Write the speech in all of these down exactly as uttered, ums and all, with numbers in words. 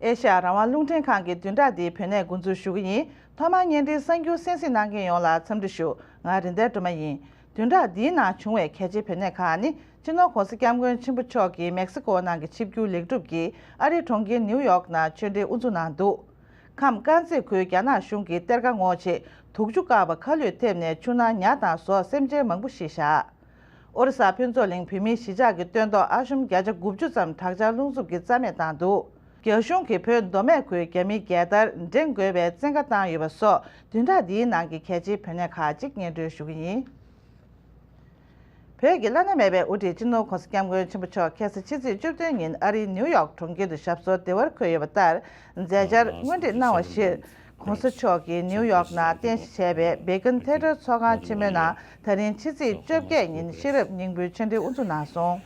ཨེ་ཤ་ཡ་རང་དབང་རླུང་འཕྲིན་ཁང་གི་བདུན་ཕྲག་འདིའི་བོད་གནས་འགོ་འཛུགས་ཞུ་གི་ཡིན། ཐོག་མར་བརྙན་འཕྲིན་གསར་འགྱུར་གསན་གཟིགས་གནང་མཁན་ཡོངས་ལ་འཚམས་འདྲི་ཞུ། ང་རིན་ལྡན་སྒྲོལ་མ་ཡིན། བདུན་ཕྲག་འདིའི་ནང་བྱུང་བའི་གལ་ཆེའི་བོད་གནས་ཁག་ནི། སྤྱི་ནོར་༧གོང་ས་༧སྐྱབས་མགོན་ཆེན་པོ་མཆོག་གིས་མེག་སི་ཀོ་ནང་གི་ཆིབས་བསྒྱུར་ལེགས་གྲུབ་ཀྱིས་ཨ་རིའི་གྲོང་ཁྱེར་ནིའུ་ཡོག་ནང་ཆོས་འབྲེལ་དབུ་འཛུགས་གནང་འདུག་ཁམས་དཀར་མཛེས་ཁུལ་རྒྱ་ནག་གཞུང་གིས་གཏེར་ཁ་སྔོག་ཆེད་དུག་ཆུ་བཀག་པ་ཁ་ལུད་ཐེབས་ནས་ཆུ་ནང་ཉ་དང་ཟོག་སེམས་ཅན་མང་པོ་ཤི་བཞག་ཨོ་རི་ས་ཕུན་ཚོགས་གླིང་བོད་མིའི་གཞིས་ཆགས་ཀྱི་སྟོན་ཐོག་ཨ་ཤོམ་བརྒྱ་ཆ་དགུ་བཅུ་ཙམ་དྲག་ཆར་རླུང་འཚུབ་ཀྱིས་རྩ་མེད་བཏང་འདུག་རྒྱ་གཞུང་གིས་བོད་མདོ་སྨད་ཁུལ་རྒྱ་མི་རྒྱལ་དར་འགྲེང་དགོས་པའི་བཙན་བཀའ་བཏང་ཡོད་པ་སོགས་བདུན་ཕྲག་འདིའི་ནང་གི་གལ་ཆེའི་བོད་གནས་ཁག་ཅིག་སྙན་སྒྲོན་ཞུ་གི་ཡིན། བོད་ཀྱི་བླ་ན་མེད་པའི་དབུ་ཁྲིད་སྤྱི་ནོར་༧གོང་ས་༧སྐྱབས་མགོན་ཆེན་པོ་མཆོག་ཁ་སང་ཕྱི་ཚེས་བཅུ་བདུན་ཉིན་ཨ་རིའི་ནིའུ་ཡོག་གྲོང་ཁྱེར་དུ་ཞབས་སོར་བདེ་བར་འཁོད་ཡོད་པ་ལྟར། མཛད་འཆར་སྔོན་སྒྲིག་གནང་བ་གཞིར། ༧གོང་ས་མཆོག་གིས་ནིའུ་ཡོག་ནང་རྟེན་གཞི་བྱས་པའི་Beacon Theatre་ཚོགས་ཁང་ཆེན་མོའི་ནང་ད་རིང་ཕྱི་ཚེས་བཅོ་བརྒྱད་ཉིན་ཤེས་རབ་སྙིང་པོའི་ཆོས་འབྲེལ་དབུ་འཛུགས་གནང་སོང་།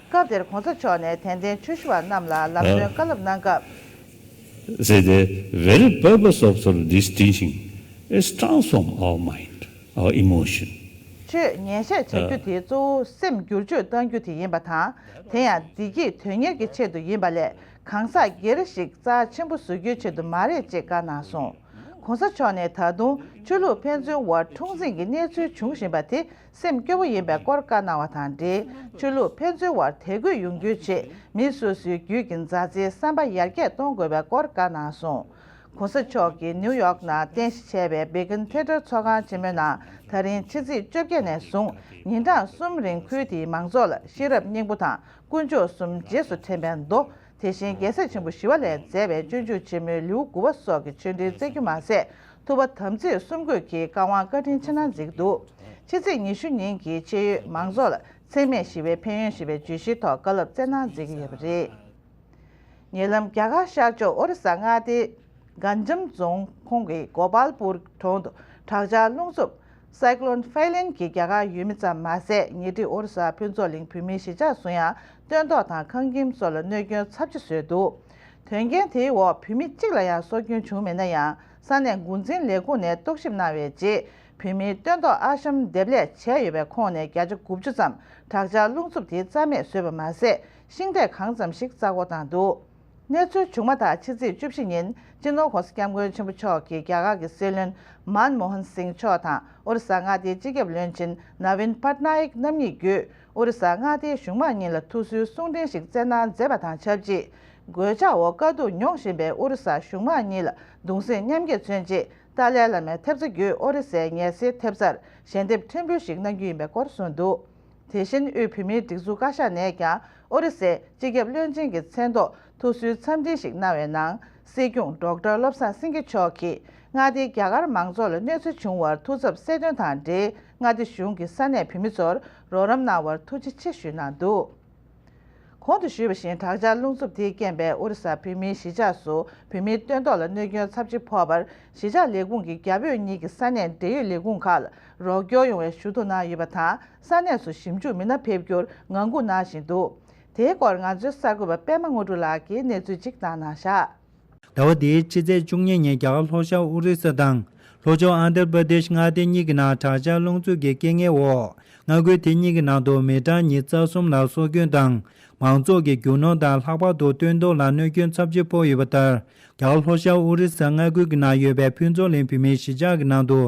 སྐབས་དེར་༧གོང་ས་མཆོག་ནས་དད་ལྡན་ཆོས་ཞུ་བ་རྣམས་ལ་ལམ་སྟོན་བཀའ་སློབ་གནང་སྐབས། Say the very purpose of sort of this teaching is transform our mind, our emotion. ཆོས་ཉན་བཤད་བྱ་རྒྱུ་དེ་གཙོ་བོ་སེམས་བསྒྱུར་བཅོས་གཏང་རྒྱུ་དེ་ཡིན་པ་དང་། དེ་ཡང་བདེ་སྐྱིད་དོན་གཉེར་གྱི་ཆེད་དུ་ཡིན་པ་ལས་གང་ཟག་སྒེར་ཞིག་རྩ་ཆེན་པོ་བཟོ་རྒྱུའི་ཆེད་དུ་མ་རེད་ཅེས་བཀའ་གནང་སོང་། ༧གོང་ས་མཆོག་ནས་ད་དུང་ཆོས་ལུགས་ཕན་ཚུན་དབར་འཁྲུག་འཛིང་གི་གནས་ཚུལ་འབྱུང་བཞིན་པ་དེ་སེམས་སྐྱོ་བོ་ཡིན་པའི་སྐོར་བཀའ་གནང་བ་དང་འབྲེལ། ཆོས་ལུགས་ཕན་ཚུན་དབར་དད་གུས་ཡོང་རྒྱུའི་ཆེད་མི་སོ་སོའི་རྒྱུད་ཀྱི་མཛའ་བརྩེའི་བསམ་པ་ཡར་རྒྱས་གཏོང་དགོས་པའི་སྐོར་བཀའ་གནང་སོང་། ༧གོང་ས་མཆོག་གིས་ནིའུ་ཡོག་ནང་རྟེན་གཞི་བྱས་པའི་Beacon Theatre་ཚོགས་ཁང་ཆེན་མོའི་ནང་ད་རིང་ཕྱི་ཚེས་བཅོ་བརྒྱད་ནས་བཟུང་ཉིན་གྲངས་གསུམ་རིང་ཁུལ་དེའི་མང་ཚོགས་ལ་ཤེས་རབ་སྙིང་པོ་དང་དཀོན་མཆོག་གསུམ་རྗེས་སུ་དྲན་པའི་མདོ། དེ་བཞིན་རྒྱལ་སྲས་ཆེན་པོ་ཞི་བ་ལྷས་མཛད་པའི་སྤྱོད་འཇུག་ཆེན་མོའི་ལེའུ་དགུ་པ་སོགས་ཀྱི་ཆོས་འབྲེལ་སྩལ་རྒྱུ་མ་ཟད། ཐུབ་པ་དམ་ཚིག་གསུམ་བཀོད་ཀྱི་བཀའ་དབང་བཀའ་དྲིན་ཆེ་གནང་མཛད་ཀྱི་འདུག་ཕྱི་ཚེས་ཉི་ཤུ་ཉིན་གྱི་ཆེས་ཡོད་མང་ཚོགས་ལ་འཚེ་མེད་ཞི་བའི་ཕན་ཡོན་ཞེས་པའི་བརྗོད་གཞིའི་ཐོག་བཀའ་སློབ་སྩལ་གནང་མཛད་ཀྱི་ཡོད་པ་རེད། ཉེ་ལམ་རྒྱ་གར་ཤར་ཕྱོགས་ཨོ་རི་ས་མངའ་སྡེའི་གྷན་ཇམ་རྫོང་ཁོངས་ཀྱི་གོ་པལ་པུར་གྲོང་དུ་དྲག་ཆར་རླུང་འཚུབ་Cyclone Phailin་གྱིས་རྒྱ་གར་ཡུལ་མི་ཙམ་མ་ཟད། ཉེ་འཁྲིས་ཨོ་རི་ས་ཕུན་ཚོགས་གླིང་བོད་མིའི་གཞིས་ཆགས་སུ་ཡང་སྟོན་ཐོག་དང་ཁང་ཁྱིམ་སོགས་ལ་གནོད་སྐྱོན་ཚབས་ཆེ་བཟོས་འདུག་དོན་རྐྱེན་དེའི་འོག་བོད་མི་གཅིག་ལ་ཡང་སྲོག་སྐྱོན་བྱུང་མེད་ན་ཡང་། ས་གནས་འགོ་འཛིན་ལས་ཁུངས་ནས་རྟོག་ཞིབ་གནང་བའི་རྗེས། བོད་མིའི་སྟོན་ཐོག་ཨ་ཤམ་འདེབས་ལས་བྱས་ཡོད་པའི་ཁོངས་ནས་བརྒྱ་ཆ་དགུ་བཅུ་ཙམ་དྲག་ཆར་རླུང་འཚུབ་དེས་རྩ་མེད་བཟོས་པ་མ་ཟད། ཤིང་འབྲས་གང་ཙམ་ཞིག་རྩ་འགོག་བཏང་འདུག་གནས་ཚུལ་བྱུང་མ་ཐག་ཕྱི་ཚེས་བཅུ་བཞི་ཉིན་སྤྱི་ནོར་༧གོང་ས་༧སྐྱབས་མགོན་ཆེན་པོ་མཆོག་གིས་རྒྱ་གར་གྱི་སྲིད་བློན་མན་མོ་ཧན་སིང་མཆོག་དང་ཨོ་རི་ས་མངའ་སྡེའི་སྤྱི་ཁྱབ་བློན་ཆེན་ནཱ་ཝིན་པཊ་ནཱ་ཡིག་རྣམ་གཉིས་བརྒྱུད། ཨོ་རི་ས་མངའ་སྡེའི་གཞུང་མང་གཉིས་ལ་ཐུགས་གསོའི་གསུང་འཕྲིན་ཞིག་བསྩལ་གནང་མཛད་པ་དང་ཆབས་ཅིག་གོད་ཆག་འོག་དཀའ་སྡུག་མྱོང་བཞིན་པའི་ཨོ་རི་ས་གཞུང་མང་གཉིས་ལ་གདུང་སེམས་མཉམ་སྐྱེད་མཚོན་ཆེད་ཏཱ་ལའི་བླ་མའི་ཐེབས་རྩ་བརྒྱུད་ཨོ་རི་སའི་ངལ་སེལ་ཐེབས་རྩར་ཞལ་འདེབས་ཕྲན་བུ་ཞིག་གནང་རྒྱུ་ཡིན་པའི་སྐོར་གསུངས་འདུག་དེ་བཞིན་དབུས་བོད་མིའི་སྒྲིག་འཛུགས་བཀའ་ཤག་ནས་ཀྱང་ཨོ་རི་སའི་སྤྱི་ཁྱབ་བློན་ཆེན་གྱི་མཚན་ཐོག་ཐུགས་གསོའི་འཚམས་འཕྲིན་ཞིག་གནང་བའི་ནང་། སྲིད་སྐྱོང་ཌོག་ཊར་བློ་བཟང་སེང་གེ་མཆོག་གིས་མངའ་སྡེའི་རྒྱ་གར་མང་ཚོགས་ལ་གནོད་འཚེ་བྱུང་བར་ཐུགས་འཚབ་གསལ་སྟོན་དང་འབྲེལ། མངའ་སྡེ་གཞུང་གིས་ས་གནས་བོད་མི་ཚོར་རོགས་རམ་གནང་བར་ཐུགས་རྗེ་ཆེ་ཞུས་གནང་འདུག་གོང་དུ་ཞུས་པ་བཞིན། དྲག་ཆར་རླུང་འཚུབ་དེའི་རྐྱེན་པས་ཨོ་རི་ས་བོད་མིའི་གཞིས་ཆགས་སུ་བོད་མིའི་སྟོན་ཐོག་ལ་གནོད་སྐྱོན་ཚབས་ཆེ་ཕོག་པར། གཞིས་ཆགས་ལས་ཁུངས་ཀྱིས་རྒྱ་བོད་གཉིས་ཀྱི་ས་གནས་འབྲེལ་ཡོད་ལས་ཁུངས་ཁག་ལ་རོགས་སྐྱོར་ཡོང་བའི་ཞུ་གཏུག་གནང་ཡོད་པ་དང་། ས་གནས་སུ་ཞིབ་འཇུག་མི་སྣ་ཕེབས་རྒྱུར་ངང་སྒུག་གནང་བཞིན་འདུག་དེའི་སྐོར་ང་ཚོའི་གསར་འགོད་པ་པད་མ་དངོས་གྲུབ་ལགས་ཀྱིས་གནས་ཚུལ་གཅིག་བཏང་གནང་བཞག་ཟླ་བ་འདིའི་ཕྱི་ཚེས་བཅུ་གཉིས་ཉིན་རྒྱ་གར་ལྷོ་ཤར་ཨོ་རི་ས་དང་། ལྷོ་ཕྱོགས་ཨན་དྷྲ་པྲ་དེཤ་མངའ་སྡེ་གཉིས་ཀྱི་ནང་དྲག་ཆར་རླུང་འཚུབ་ཀྱི་རྐྱེན་ངན་འོག་མངའ་ཁུལ་དེ་གཉིས་ཀྱི་ནང་དུ་མི་གྲངས་ཉི་ཤུ་རྩ་གསུམ་ལ་སྲོག་སྐྱོན་དང་། མང་ཚོགས་ཀྱི་རྒྱུ་ནོར་དང་ལྷག་པར་དུ་སྟོན་ཐོག་ལ་གནོད་སྐྱོན་ཚབས་ཆེ་ཕོག་ཡོད་པ་ལྟར། རྒྱ་གར་ལྷོ་ཤར་ཨོ་རི་ས་མངའ་ཁུལ་གྱི་ནང་ཡོད་པའི་ཕུན་ཚོགས་གླིང་བོད་མིའི་གཞིས་ཆགས་ཀྱི་ནང་དུ་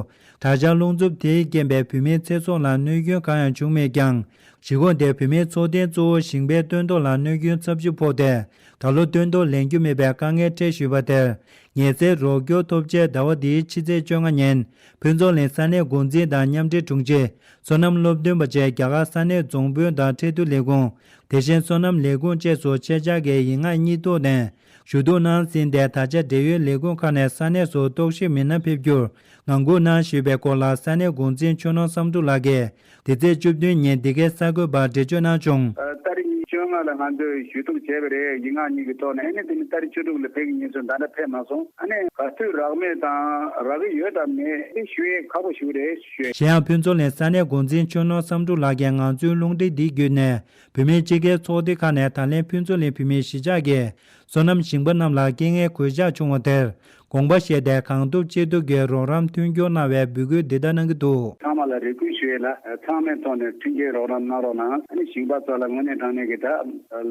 དྲག་ཆར་རླུང་འཚུབ་དེའི་རྐྱེན་པས་བོད་མིའི་ཚེ་སྲོག་ལ་གནོད་སྐྱོན་གང་ཡང་བྱུང་མེད་ཀྱང་། གཞིས་ཁོངས་དེར་བོད་མིའི་འཚོ་རྟེན་གཙོ་བོ་ཞིང་པའི་སྟོན་ཐོག་ལ་གནོད་སྐྱོན་ཚབས་ཆེ་ཕོག་སྟེ། ད་ལོ་སྟོན་ཐོག་ལེན་རྒྱུ་མེད་པའི་དཀའ་ངལ་འཕྲད་བཞིན་པ་དེར། ངལ་སེལ་རོགས་སྐྱོར་ཐོབ་ཆེད་ཟླ་བ་འདིའི་ཕྱི་ཚེས་བཅོ་ལྔ་ཉིན། ཕུན་ཚོགས་གླིང་ས་གནས་འགོ་འཛིན་དང་མཉམ་འབྲེལ་དྲུང་ཆེ། བསོད་ནམས་སློབ་སྟོན་པ་བཅས་རྒྱ་གར་ས་གནས་རྫོང་དཔོན་དང་འཕྲལ་བསྟུན་ལས་ཁུངས། དེ་བཞིན་སོ་ནམ་ལས་ཁུངས་བཅས་སུ་ཆེད་བཅར་གྱིས་ཡིག་ངག་གཉིས་ཐོག་ནས་ཞུ་གཏུག་གནང་ཟིན་ཏེ། ད་ཆ་འབྲེལ་ཡོད་ལས་ཁུངས་ཁག་ནས་ས་གནས་སུ་རྟོག་ཞིབ་མི་སྣ་ཕེབས་རྒྱུར་ངང་སྒུག་གནང་བཞིན་པའི་སྐོར་ལ་ས་གནས་འགོ་འཛིན་ཆོས་ནོར་བསམ་འགྲུབ་ལགས་ཀྱིས། དེ་ཚེས་བཅུ་བདུན་ཉིན་འདི་གའི་གསར་འགོད་པར་འགྲེལ་བརྗོད་གནང་བྱུང་། ཏ་རིག་ཉིན་བཅོ་ལྔ་ལ་ང་ཚོས་ཞུ་གཏུག་བྱས་པ་རེད། ཡིག་ངག་གཉིས་ཀྱི་ཐོག་ནས། ཨ་ནི་དེ་ནི་ཏ་རིག་བཅུ་དྲུག་ལ་ཕེབས་ཀྱི་ཉིན་སུ་ད་ལྟ་ཕེབས་མ་སོང་། ཨ་ནི་ག་དུས་རག་མེད་དང་རག་གི་ཡོད་དམ་མེད་དེ་ཞུ་ཡས་ཁག་པོ་ཞིག་རེད་ཞུ། གཞན་ཡང་ཕུན་ཚོགས་གླིང་ས་གནས་འགོ་འཛིན་ཆོས་ནོར་བསམ་འགྲུབ་ལགས་ཀྱིས་ང་ཚོའི་རླུང་འཕྲིན་འདི་བརྒྱུད་ནས་བོད་མིའི་སྤྱི་སྒེར་ཚོགས་སྡེ་ཁག་ནས་ད་ལན་ཕུན་ཚོགས་གླིང་བོད་མིའི་གཞིས་ཆགས་ཀྱི་ སོ་ནམ་ཞིང་པ་རྣམས་ལ་རྐྱེན་ངན་གོད་ཆག་བྱུང་བ་དེར་དགོངས་པ་བཞེས་ཏེ་གང་ཐུབ་ཅི་ཐུབ་ཀྱིས་རོགས་རམ་མཐུན་འགྱུར་གནང་བའི་འབོད་སྐུལ་འདི་ལྟར་གནང་གི་འདུག། ཚང་མ་ལ་རེ་སྐུལ་ཞུ་ཡས་ལ། ཚང་མའི་ཐོག་ནས་མཐུན་རྐྱེན་རོགས་རམ་གནང་རོགས་གནང་། ཨ་ནི་ཞིང་པ་ཚོ་ལ་དངོས་གནས་དྲང་གནས་ཀྱི་ད་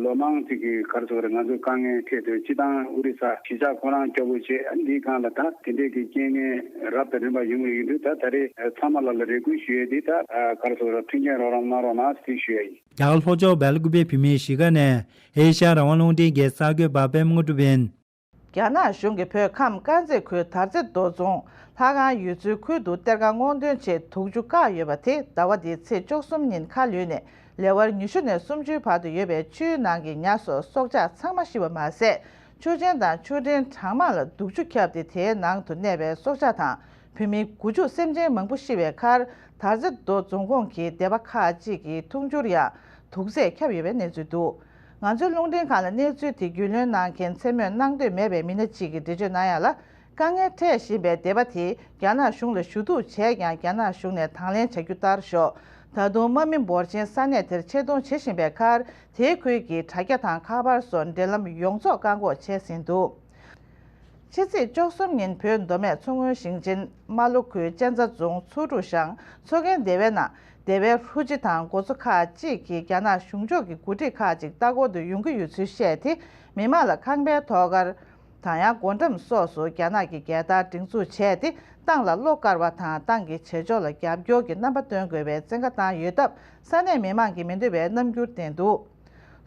ལོ་མང་ཅིག་གི་ག་རེ་ཟེར་དགོས་རེད། ང་ཚོའི་དཀའ་ངལ་འཕྲད་དུས་སྤྱི་བཏང་ཨོ་རི་ས་གཞིས་ཆགས་ཁོ་རང་སྐྱོ་པོ་བྱས། ཨ་ནི་འདིའི་སྒང་ལ་ད་དེ་འདྲས་ཀྱི་རྐྱེན་ངན་རབ་དང་རིམ་པ་ཡོང་གི་ཡོད་དུས། ད་ད་རེས་ཚང་མ་ལ་ལ་རེ་སྐུལ་ཞུ་ཡས་འདི་ད་ག་རེ་ཟེར་དགོས་རེད། མཐུན་རྐྱེན་རོགས་རམ་གནང་རོགས་གནང་ཟེར་ཞུ་ཡས་ཡིན། རྒྱ་གར་ལྷོ་ཕྱོགས་སྦེལ་ཀུ་པེ་བོད་མིའི་གཞིས་ཀ་ནས་ཨེ་ཤ་ཡ་རང་དབང་རླུང་འཕྲིན་གྱི་གསར་འགོད་པ་པད་མ་དངོས་གྲུབ་ཡིན། རྒྱ་ནག་གཞུང་གིས་བོད་ཁམས་དཀར་མཛེས་ཁུལ་དར་རྩེ་མདོ་རྫོང་ལྷ་ཁང་ཡུལ་ཚོའི་ཁུལ་དུ་གཏེར་ཁ་སྔོག་འདོན་ཆེད་དུག་ཆུ་བཀག་ཡོད་པ་དེ་ཟླ་བ་འདིའི་ཚེས་བཅུ་གསུམ་ཉིན་ཁ་ལུད་ནས་ལེ་དབར་ཉི་ཤུ་ནས་སུམ་ཅུའི་བར་དུ་ཡོད་པའི་ཆུའི་ནང་གི་ཉ་སོགས་སྲོག་ཆགས་ཚང་མ་ཤི་བ་མ་ཟད། ཆུ་ཆེན་དང་ཆུ་ཕྲན་གྲངས་མང་ལ་དུག་ཆུ་ཁྱབ་སྟེ་དེའི་ནང་དུ་གནས་པའི་སྲོག་ཆགས་དང་བོད་མི་དགུ་བཅུ་སེམས་ཅན་མང་པོ་ཤི་བའི་ཁར། དར་རྩེ་མདོ་རྫོང་ཁོངས་ཀྱི་སྡེ་པ་ཁག་ཅིག་གི་འཐུང་ཆུར་ཡང་དུག་རྫས་ཁྱབ་ཡོད་པའི་གནས་ཚུལ་འདུག། ང་ཚོའི་རླུང་འཕྲིན་ཁང་ལ་གནས་ཚུལ་དེ་རྒྱུས་ལོན་གནང་མཁན་མཚན་སྨོས་གནང་འདོད་མེད་པའི་མི་སྣ་གཅིག་གིས་འགྲེལ་བརྗོད་གནང་ཡག་ལ། དཀའ་ངལ་འཕྲད་བཞིན་པའི་སྡེ་པ་དེས་རྒྱ་ནག་གཞུང་ལ་ཞུ་གཏུག་བྱས་ཀྱང་རྒྱ་ནག་གཞུང་ནས་དང་ལེན་བྱ་རྒྱུ་ལྟར་ཤོག། ད་དུང་དམག་མི་འབོར་ཆེན་ས་གནས་དེར་ཆེད་གཏོང་བྱེད་བཞིན་པའི་ཁར། དེའི་ཁུལ་གྱི་དྲ་རྒྱ་དང་ཁ་པར་སོགས་འབྲེལ་ལམ་ཡོངས་རྫོགས་བཀག་འགོག་བྱས་ཟིན་འདུག། ཕྱི་ཚེས་བཅུ་གསུམ་ཉིན་བོད་མདོ་སྨད་མཚོ་སྔོན་ཞིང་ཆེན་རྨ་ལྷོ་ཁུལ་གཅན་ཚ་རྫོང་ཚོ་དྲུག་ཤང་མཚོ་རྒན་སྡེ་བའི་ནང་སྡེ་བའི་ཧྲུའུ་ཅི་དང་འགོ་གཙོ་ཁག་ཅིག་གིས་རྒྱ་ནག་གཞུང་ཕྱོགས་ཀྱི་འགོ་ཁྲིད་ཁག་ཅིག་ལྟ་སྐོར་དུ་ཡོང་གི་ཡོད་ཚུལ་བཤད་དེ། མི་མང་ལ་ཁང་པའི་ཐོག་ཁར་དང་ཡང་སྒོ་འགྲམ་སོགས་སུ་རྒྱ་ནག་གི་རྒྱལ་དར་སྒྲེང་འཛུགས་བྱས་ཏེ། ཏང་ལ་བློ་དཀར་བ་དང་ཏང་གི་བྱེད་ཕྱོགས་ལ་རྒྱབ་སྐྱོར་གྱི་རྣམ་པ་སྟོན་དགོས་པའི་བཙན་བཀའ་བཏང་ཡོད་སྟབས། ས་གནས་མི་མང་གིས་མི་འདོད་པའི་རྣམ་འགྱུར་བསྟན་འདུག།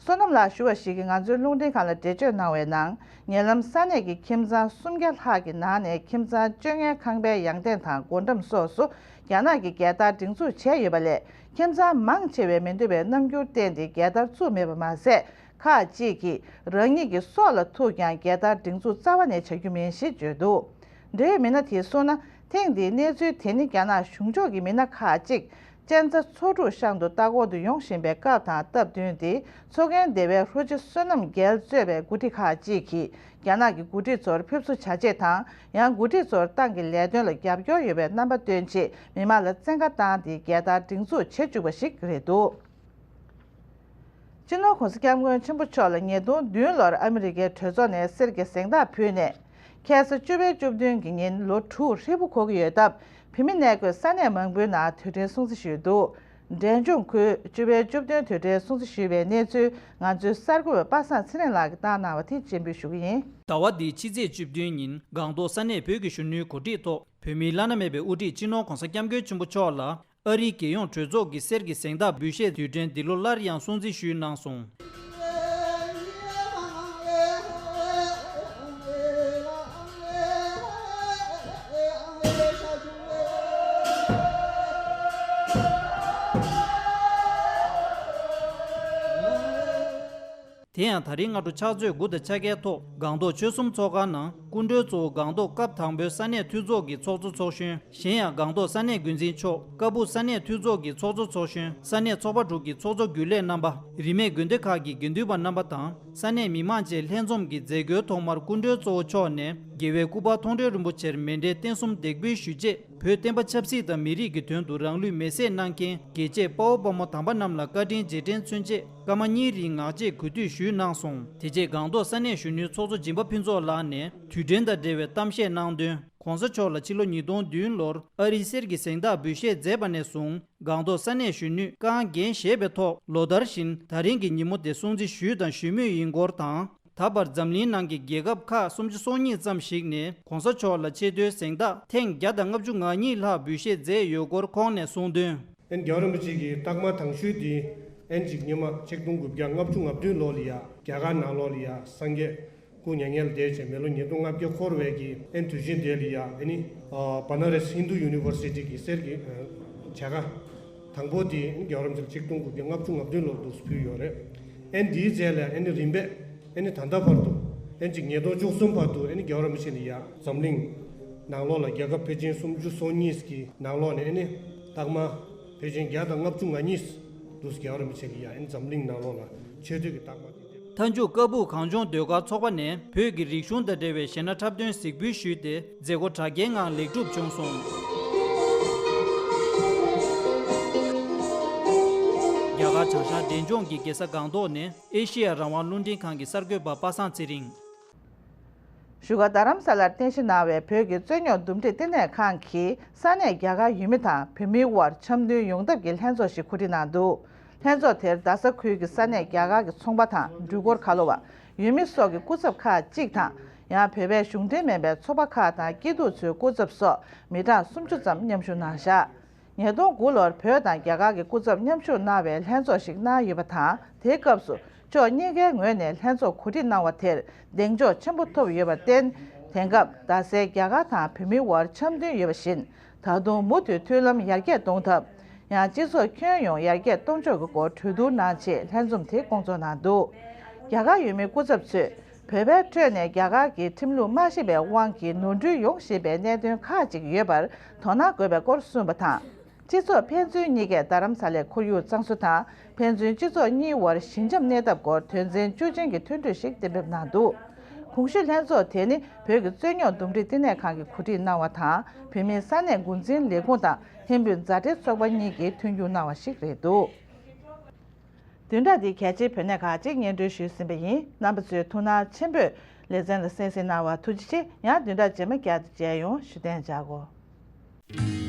བསོད་ནམས་ལགས་ཞུ་བ་ཞིག་གིས་ང་ཚོའི་རླུང་འཕྲིན་ཁང་ལ་འགྲེལ་བརྗོད་གནང་བའི་ནང་། ཉེ་ལམ་ས་གནས་ཀྱི་ཁྱིམ་ཚང་སུམ་བརྒྱ་ལྷག་གི་ནང་ནས་ཁྱིམ་ཚང་བཅོ་ལྔའི་ཁང་པའི་ཡང་སྟེང་དང་སྒོ་འགྲམ་སོགས་སུ་རྒྱ་ནག་གི་རྒྱལ་དར་སྒྲེང་འཛུགས་བྱས་ཡོད་པ་ལས། ཁྱིམ་ཚང་མང་ཆེ་བས་མི་འདོད་པའི་རྣམ་འགྱུར་བསྟན་ཏེ་རྒྱལ་དར་བཙུགས་མེད་པ་མ་ཟད། ཁག་ཅིག་གིས་རང་ཉིད་ཀྱི་སྲོག་ལ་ཐུག་ཀྱང་རྒྱལ་དར་སྒྲེང་འཛུགས་རྩ་བ་ནས་བྱ་རྒྱུ་མིན་ཞེས་བརྗོད་འདུག། འབྲེལ་ཡོད་མི་སྣ་དེས་གསུངས་ན། ཐེངས་འདིའི་གནས་ཚུལ་དེ་ནི་རྒྱ་ནག་གཞུང་ཕྱོགས་ཀྱི་མི་སྣ་ཁག་ཅིག་གཅན་ཚ་མཚོ་འབྲུག་ཤང་དུ་ལྟ་སྐོར་དུ་ཡོང་བཞིན་པའི་སྐབས་དང་སྟབས་བསྟུན་ཏེ། མཚོ་རྒན་སྡེ་བའི་ཧྲུའུ་ཅི་བསོད་ནམས་རྒྱལ་གཙོས་པའི་འགོ་ཁྲིད་ཁག་ཅིག་གིས་རྒྱ་ནག་གི་འགོ་ཁྲིད་ཚོར་ཕེབས་བསུ་བྱ་ཆེད་དང་། ཡང་འགོ་ཁྲིད་ཚོར་ཏང་གི་ལས་དོན་ལ་རྒྱབ་སྐྱོར་ཡོད་པའི་རྣམ་པ་སྟོན་ཆེད་མི་མང་ལ་བཙན་བཀའ་བཏང་སྟེ་རྒྱལ་དར་སྒྲེང་འཛུགས་བྱེད་བཅུག་པ་ཞིག་རེད་འདུག། སྤྱི་ནོར་༸གོང་ས་༸སྐྱབས་མགོན་ཆེན་པོ་མཆོག་ལ་ཉིས་སྟོང་བདུན་ལོར་ཨ་མི་རི་ཀའི་གྲོས་ཚོགས་ནས་གསེར་གྱི་གཟེངས་རྟགས་ཕུལ་ནས། ཁ་སང་བཅུ་པའི་བཅུ་བདུན་གྱི་ཉིན་ལོ་དྲུག་ཧྲིལ་པོ་འཁོར་གྱི་ཡོད་སྟབས། བོད་མི་གནས་འཁོད་ས་གནས་མང་པོའི་ནང་དུས་དྲན་སྲུང་བརྩི་ཞུས་འདུག། འབྲས་ལྗོངས་ཁུལ་བཅུ་པའི་བཅུ་བདུན་དུས་དྲན་སྲུང་བརྩི་ཞུས་པའི་གནས་ཚུལ་ང་ཚོའི་གསར་འགོད་པ་པ་སངས་ཚེ་རིང་ལགས་ཀྱིས་བཏང་གནང་བ་དེ་སྤྱན་འབུལ་ཞུ་གི་ཡིན། ཟླ་བ་འདིའི་ཕྱི་ཚེས་བཅུ་བདུན་ཉིན་སྒང་ཏོག་ས་གནས་བོད་ཀྱི་གཞོན་ནུའི་གོ་སྒྲིག་ཐོག་བོད་མིའི་བླ་ན་མེད་པའི་དབུ་ཁྲིད་སྤྱི་ནོར་༸གོང་ས་༸སྐྱབས་མགོན་ཆེན་པོ་མཆོག་ལ། ཨ་རིའི་རྒྱལ་ཡོངས་གྲོས་ཚོགས་ཀྱི་གསེར་གྱི་གཟེངས་རྟགས་འབུལ་བཞེས་དུས་དྲན་འདི་ལོ་སླར་ཡང་སྲུང་བརྩི་ཞུས་གནང་སོང་། དེ་ཡང་ད་རིང་སྔ་དྲོ་ཕྱག་ཚོད་དགུ་དང་ཕྱེད་ཀའི་ཐོག་སྒང་ཏོག་ཆོལ་གསུམ་ཚོགས་ཁང་ནང་སྐུ་མགྲོན་གཙོ་བོ་སྒང་ཏོག་སྐབས་དང་པོའི་ས་གནས་འཐུས་ཚོགས་ཀྱི་ཚོགས་གཙོ་ཚོགས་གཞོན། གཞན་ཡང་སྒང་ཏོག་ས་གནས་འགོ་འཛིན་མཆོག་ཀ་སྦུག་ས་གནས་འཐུས་ཚོགས་ཀྱི་ཚོགས་གཙོ་ཚོགས་གཞོན། ས་གནས་ཚོགས་པ་དྲུག་གི་ཚོགས་གཙོ་རྒྱུན་ལས་རྣམ་པ། རིས་མེད་དགོན་སྡེ་ཁག་གི་དགེ་འདུན་པ་རྣམ་པ་དང་། ས་གནས་མི་མང་བཅས་ལྷན་འཛོམས་ཀྱིས་མཛད་སྒོའི་ཐོག་མར་སྐུ་མགྲོན་གཙོ་བོ་མཆོག་ནས་རྒྱལ་བའི་སྐུ་པར་མཐོང་གྲོལ་རིན་པོ་ཆེར་མཎྜལ་རྟེན་གསུམ་འདེགས་འབུལ་ཞུས་རྗེས། བོད་བསྟན་པ་ཆབ་སྲིད་དང་མི་རིགས་ཀྱི་དོན་དུ་རང་ལུས་མེར་སྲེག་གནང་མཁན་རྒྱལ་གཅེས་དཔའ་བོ་དཔའ་མོ་དམ་པ་རྣམས་ལ་བཀའ་དྲིན་རྗེས་དྲན་མཚོན་ཆེད་སྐར་མ་གཉིས་རིང་ངག་བཅད་གུས་འདུད་ཞུས་གནང་སོང་། དེ་རྗེས་སྒང་ཏོག་ས་གནས་གཞོན་ནུའི་ཚོགས་གཙོ་སྦྱིན་པ་ཕུན་ཚོགས་ལགས་ནས་དུས་དྲན་དང་འབྲེལ་བའི་གཏམ་བཤད་གནང་དོན། ༸གོང་ས་མཆོག་ལ་ཕྱི་ལོ་ཉིས་སྟོང་བདུན་ལོར་ཨ་རིའི་གསེར་གྱི་གཟེངས་རྟགས་འབུལ་བཞེས་མཛད་པ་ནས་བཟུང་། སྒང་ཏོག་ས་གནས་གཞོན་ནུས་བཀའ་དྲིན་བཞེས་པའི་ཐོག་ལོ་ལྟར་བཞིན་ད་རིང་གི་ཉིན་མོ་དེ་སྲུང་བརྩི་ཞུས་དང་ཞུ་མུས་ཡིན་སྐོར་དང་། ད་བར་འཛམ་གླིང་ནང་གི་རྒྱལ་ཁབ་ཁག་སུམ་ཅུ་སོ་གཉིས་ཙམ་ཞིག་ནས་༸གོང་ས་མཆོག་ལ་ཆེས་མཐོའི་གཟེངས་རྟགས་ཐེངས་བརྒྱ་དང་ལྔ་བཅུ་ང་གཉིས་ལྷག་འབུལ་བཞེས་མཛད་ཡོད་སྐོར་ཁོང་ནས་གསུངས་དོན། ཨན་རྒྱལ་བ་རིན་པོ་ཆེ་གི་རྟགས་མ་དང་ཤོས་དེ་ཨན་ཅིག་སྔོན་མ་ཆིག་སྟོང་དགུ་བརྒྱ་ལྔ་བཅུ་ང་བདུན་ལོ་ལ་ཡ་རྒྱ་གར་ནང་ལོགས་ལ་ཡ་སངས་རྒྱས་སྐུ་མྱ་ངན་ལས་འདས་བྱས་མི་ལོ་ཉིས་སྟོང་ལྔ་བརྒྱ་འཁོར་བའི་གི་ཨན་དུས་ཆེན་དེ་ལ་ཡ་ཨ་ནི་བ་ན་རེས་ཧིན་དུ་ཡུ་ནི་ཝར་སི་ཊི་གི་གསེར་གྱི་བྱ་དགའ་དང་པོ་དེ་ཨན་རྒྱལ་བ་རིན་པོ་ཆེ་ལ་ཆིག་སྟོང་དགུ་བརྒྱ་ལྔ་བཅུ་ང་བདུན་ལོར་འདུག་ཕུལ་ཡོད་རེད། ཨན་དེའི་རྗེས་ལ་ཨན་རིམ་པས་ཨན་ད་ལྟ་བར་དུ་ཨན་ཅིག་ཉིས་སྟོང་བཅུ་གསུམ་བར་དུ་ཨན་རྒྱལ་བ་རིན་པོ་ཆེ་ལ་ཡ་འཛམ་གླིང་ནང་ལོགས་ལ་རྒྱལ་ཁབ་ཕལ་ཆེར་སུམ་ཅུ་སོ་གཉིས་ཀྱི་ནང་ལོགས་ནས་ཨན་རྟགས་མ་ཕལ་ཆེར་བརྒྱ་དང་ལྔ་བཅུ་ང་གཉིས་འདུག་རྒྱལ་བ་རིན་པོ་ཆེ་གི་ཡ་ཨན་འཛམ་གླིང་ནང་ལོགས་ལ་ཆེས་མཐོའི་གི་རྟགས་མ་དེ་འདེབས། མཐའ་མཇུག་ཀ་སྦུག་གངས་ལྗོངས་ཟློས་གར་ཚོགས་པ་ནས་བོད་ཀྱི་རིག་གཞུང་དང་འབྲེལ་བའི་གཞས་སྣ་འཁྲབ་སྟོན་གཟིགས་འབུལ་ཞུས་ཏེ་མཛད་སྒོ་གྲ་རྒྱས་ངང་ལེགས་གྲུབ་བྱུང་སོང་། རྒྱ་གར་བྱང་ཤར་འབྲས་ལྗོངས་ཀྱི་རྒྱལ་ས་སྒང་ཏོག་ནས་ཨེ་ཤེ་ཡ་རང་དབང་རླུང་འཕྲིན་ཁང་གི་གསར་འགོད་པ་པ་སངས་ཚེ་རིང་། བཞུགས་སྒར་རྡ་རམ་ས་ལར་རྟེན་གཞི་གནང་བའི་བོད་ཀྱི་རྩོད་རྙོག་འདུམ་འགྲིག་བསྟི་གནས་ཁང་གིས་ས་གནས་རྒྱ་གར་ཡུལ་མི་དང་བོད་མིའི་དབར་འཆམ་མཐུན་ཡོང་ཐབས་ཀྱི་ལྷན་ཚོགས་ཤིག་གོ་སྒྲིག་གནང་འདུག་ལྷན་ཚོགས་དེར་རྡ་ས་ཁུལ་གྱི་ས་གནས་རྒྱ་གར་གྱི་ཚོང་པ་དང་འགྲུལ་འཁོར་ཁ་ལོ་བ། ཡུལ་མི་སོགས་ཀྱི་སྐུ་ཚབ་ཁག་ཅིག་དང་། ཡང་བོད་པའི་གཞུང་འབྲེལ་མིན་པའི་ཚོགས་པ་ཁག་དང་སྐྱིད་སྡུག་ཚོའི་སྐུ་ཚབ་སོགས་མི་གྲངས་སུམ་ཅུ་ཙམ་མཉམ་ཞུགས་གནང་བཞག་ཉིས་སྟོང་དགུ་ལོར་བོད་དང་རྒྱ་གར་གྱི་སྐུ་ཚབ་མཉམ་ཞུགས་གནང་བའི་ལྷན་ཚོགས་ཤིག་གནང་ཡོད་པ་དང་། དེའི་སྐབས་སུ་ཕྱོགས་གཉིས་ཀའི་ངོས་ནས་ལྷན་ཚོགས་གོ་སྒྲིག་གནང་བ་དེར་གདེང་འཇོག་ཆེན་པོ་ཐོབ་ཡོད་པར་བརྟེན། དེང་སྐབས་རྡ་སའི་རྒྱ་གར་དང་བོད་མིའི་དབར་འཆམ་མཐུན་ཡོད་པ་བཞིན། ད་དུང་མུ་མཐུད་མཐུན་ལམ་ཡར་རྒྱས་གཏོང་ཐབས། ཡང་སྤྱི་ཚོགས་ཁྱོན་ཡོངས་ཡར་རྒྱས་གཏོང་ཕྱོགས་ཀྱི་སྐོར་གྲོས་བསྡུར་གནང་ཆེད་ལྷན་འཛོམས་དེ་སྐོང་ཚོགས་གནང་འདུག་རྒྱ་གར་ཡུལ་མིའི་སྐུ་ཚབ་ཚོས་བོད་པའི་ཁྲོད་ནས་རྒྱ་གར་གྱི་ཁྲིམས་ལུགས་མ་ཤེས་པའི་དབང་གིས་ནོར་འཁྲུལ་ཡོང་བཞིན་པའི་གནད་དོན་ཁག་ཅིག་ཡོད་པར་དོ་སྣང་དགོས་པའི་སྐོར་གསུངས་པ་དང་། སྤྱི་ཚོགས་ཕན་ཚུན་གཉིས་ཀས་རྡ་རམ་ས་ལའི་ཁོར་ཡུག་གཙང་བཟོ་དང་ཕན་ཚུན་སྤྱི་ཚོགས་གཉིས་དབར་ཞི་འཇམ་གནས་ཐབས་སྐོར་དོན་ཚན་བཅུ་ཅན་གྱི་མཐུན་གྲོས་ཤིག་གཏན་འབེབས་གནང་འདུག་གོང་ཞུས་ལྷན་ཚོགས་དེ་ནི་བོད་ཀྱི་རྩོད་རྙོག་འདུམ་འགྲིག་བསྟི་གནས་ཁང་གིས་གོ་སྒྲིག་གནང་བ་དང་། བོད་མིའི་ས་གནས་འགོ་འཛིན་ལས་ཁུངས་དང་ལྷན་བུད་མཛའ་འབྲེལ་ཚོགས་པ་གཉིས་ཀྱིས་མཐུན་འགྱུར་གནང་བ་ཞིག་རེད་འདུག་བདུན་ཕྲག་འདིའི་གལ་ཆེའི་བོད་གནས་ཁག་ཅིག་སྙན་སྒྲོན་ཞུས་ཟིན་པ་ཡིན། རྣམ་པ་ཚོས་ཐུགས་སྣང་ཆེན་པོས་ལེ་ཚན་ལ་གསན་གཟིགས་གནང་བར་ཐུགས་རྗེ་ཆེ། ཡང་བདུན་ཕྲག་རྗེས་མ་བསྐྱར་དུ་མཇལ་ཡོང་། བཞུགས་གདན་འཇགས་སྒོ།